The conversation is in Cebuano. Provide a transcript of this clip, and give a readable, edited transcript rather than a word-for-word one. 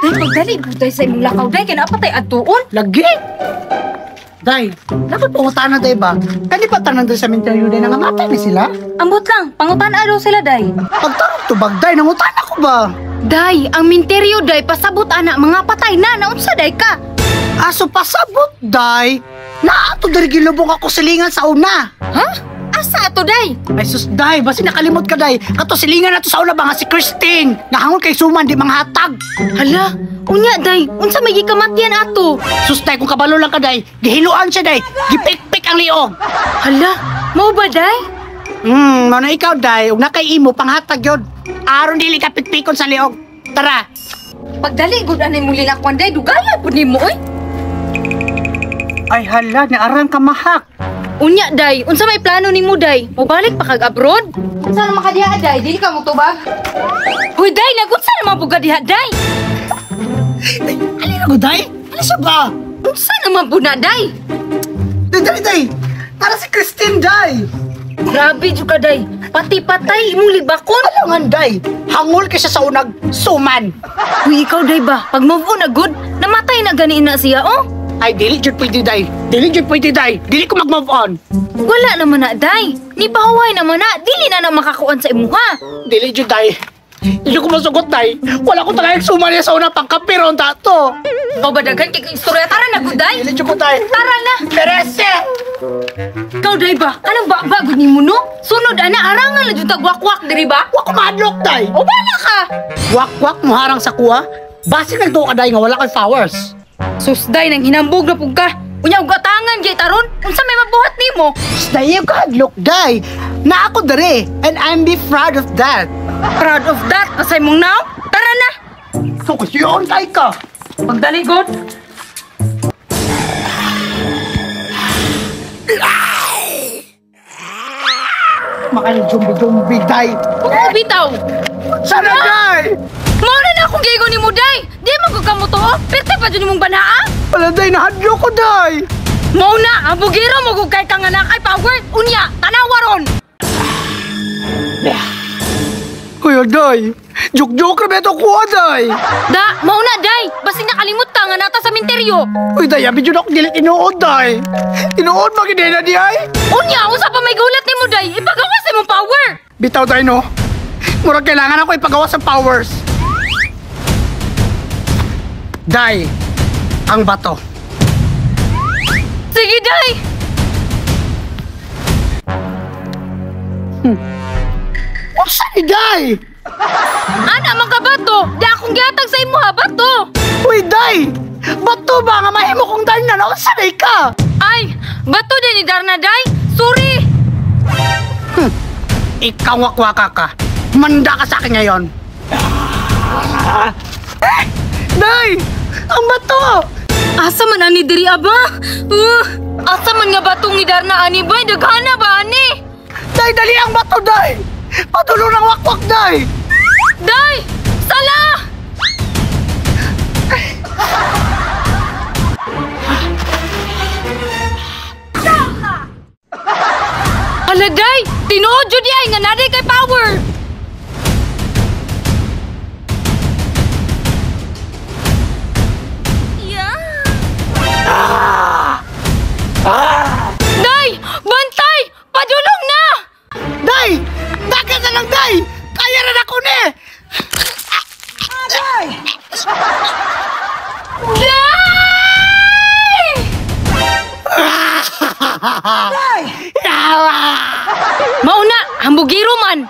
Day, pagdali day sa imong lakaw day kay naa pa tay adtuon. Lagi. Day, dapat pangutan na day ba? Kani pa tanan day sa minteryo day nangamatay ni sila? Ambot lang, pangutan-a daw sila day. Pagtarong tubag day, nangutan ako ba? Day, ang minteryo day pasabot ana mga patay na naunsa day ka? Aso pasabot day. Naato diri gilubong ako silingan sa una. Ha? Asa ato day? Ay sus day, basi nakalimot ka day. Kato silingan nato sa una ba nga si Christine. Nahangol kay suman di manghatag. Hala, unya day, unsa may gikamatyan ato? Sus day, kung kabalo lang ka day, gihiluan siya day, gipikpik ang liog. Hala, mao ba day? Mao na ikaw day, ug nakay imo panghatag yun. Aron dili ka pikpikon sa liog. Tara. Pagdali gud anay mong lilakwan day, dugaya pud nimo oy. Ay hala, naarang ka mahak. Unya day, unsa may plano nimo day? Mobalik pa kag abroad? Unsa naman ka diha day? Dili ka motubag? Huy day, nagunsa naman pud ka diha day? Alin na day? Ano siya ba? Unsa naman pud na day? Day, day, day! Tara si Christine day! Grabe jud ka day. Pati patay imong libakon. Alangan day, hangol kay siya sa unag suman. Huy ikaw day ba? Pag move on na good, namatay na gani na siya oh. Ay, dili jud pwede day. Dili jud pwede day. Dili ko mag-move on. Wala naman na day. Ni pahuway naman na. Dili na na makakuan sa imuha. Dili jud day. Dili ko masugot day. Wala ko tagay suman niya sa una pangkapiron tato. Ikaw ba daghan kay istorya? Tara na gud day. Dili jud ko day. Tara na. Merese. Ikaw day ba? Kanang ba gud nimo no? Sunod ana arangan na jud tag wakwak diri ba? Wa ko mahadlok day. O bala ka. Wakwak moharang sa kuha. Basi nagtuo ka day nga wala kay powers. Sus day nang hinambog na pug ka. Unya og atangan gyud taron. Unsa may mabuhat nimo? Sus day ka hadlok day. Na ako dere and I'm be proud of that. Proud of that pasay mong now? Tara na. So kasi kay ka. Pagdali god. Makain jumbi-jumbi day. Oo bitaw. Sana day. Mao na akong gigo nimo day. Di man gud kamo to. Perte pa jud nimong banaa. Wala day, nahadlok ko day. Mao na, ang bugiro mo gud kay kang anak ay power. Unya, tanawa ron. Kuya day, joke-joke ra beto kuha day. Da, mao na day. Basi nakalimot ka nga nata sa minteryo. Uy day, abi jud ako dili tinuod day. Tinuod ba gid na di ay? Unya, unsa pa may gulat nimo day? Ipagawas imong power. Bitaw day no. Murag kailangan ako ipagawas ang powers. Day, ang bato. Sige, day! Unsa ni day? Ana man ka bato? Di akong gihatag sa imo ha, bato! Uy, day! Bato ba nga mahimo kong darna na? Unsa day ka? Ay, bato din ni Darna, day! Sorry! Ikaw wakwaka ka. Manda ka sa akin ngayon. Day! Ang bato! Asa man ani diri aba? Asa man nga batong ni Darna ani ba? Daghana ba ani? Day, dali ang bato, day! Patulo ng wakwak, day! Day! Sala! Ala, day! Tinuod jud ay nga naday kay power! Day! Bantay! Padulong na! Day! Dagan na lang, day! Kaya na ako ni! Day! Day! Day! Mauna, hambugiro man!